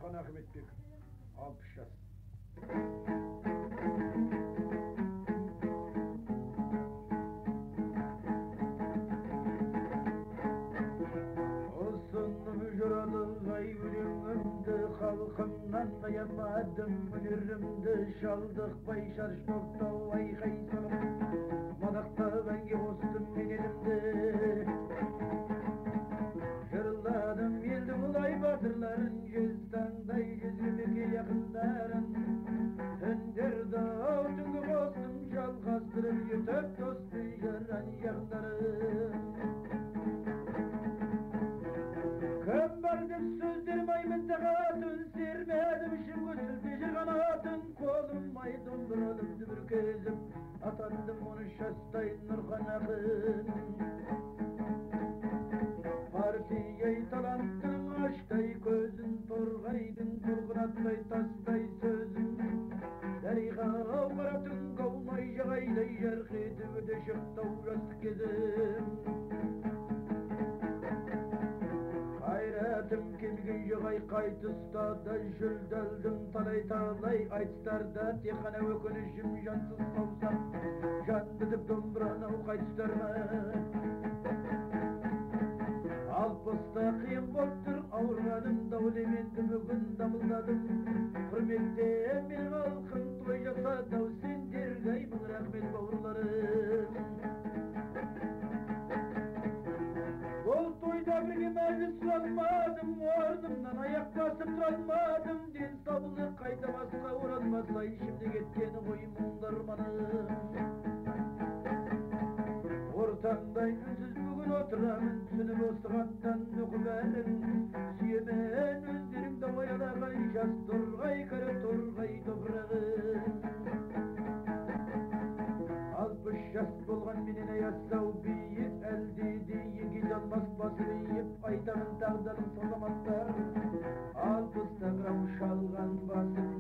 Нұрхан Ахметбеков, 60 жас. Ұсынып жыралығай өлеңімді, халқымнан аямадым өнерімді, шалдықпай шарш топтау айқай салып, мадақтап әнге қостым мен елімді. Жырладым елдің ұлай батырларын, жүз таңдай жүз өмеке жақындарын, түндерді ау түнгі қостым жалғастырып ертіп дос пен жаран жақындарын. Кім бар деп сөздерім ай тағатын, сермедім ішім көсілте жыр қанатын, қолым ай домбыралып дүбір кезіп, атандым 13 жастай Нұрхан ақын. Партияй таланттың аштай көзін, торғайдың толқын аттай тастай сөзін, дариға ау қара түнгі ау найзағайдай жарқ етіп өте шықты ау жастық кезім. Қайратым келген жоқ ай қайтыста да жүлдәлдім талай-талай айтыстарда, тек қана өкінішім жансыз саусақ, жан бітіп домбыраны ау қайтыстарма. 60-та қиын болып тұр ауырғаным, дәулеменді бүгін дамылдадым. Құрметті менің халқым той жасады ау, сендерге ай мың рахмет бауырларым. Бұл тойда бірге мәжіліс тұра алмадым, орнымнан аяқ басып тұра алмадым, денсаулық қайта басқа оралмаса, ішімде кеткен ғой мұңды арманым. Ортаңдай үнсіз бүгін отырамын, түсініп осы хаттан оқып бәрін, сүйемін өздеріңді оялаған жас торғай, кәрі торғай топырағын. 60 жас болған менен аясау биік, әлде де еңкейте алмас басып иіп, айтамын тағдырын саламаттар. 60-та қырау шалған басым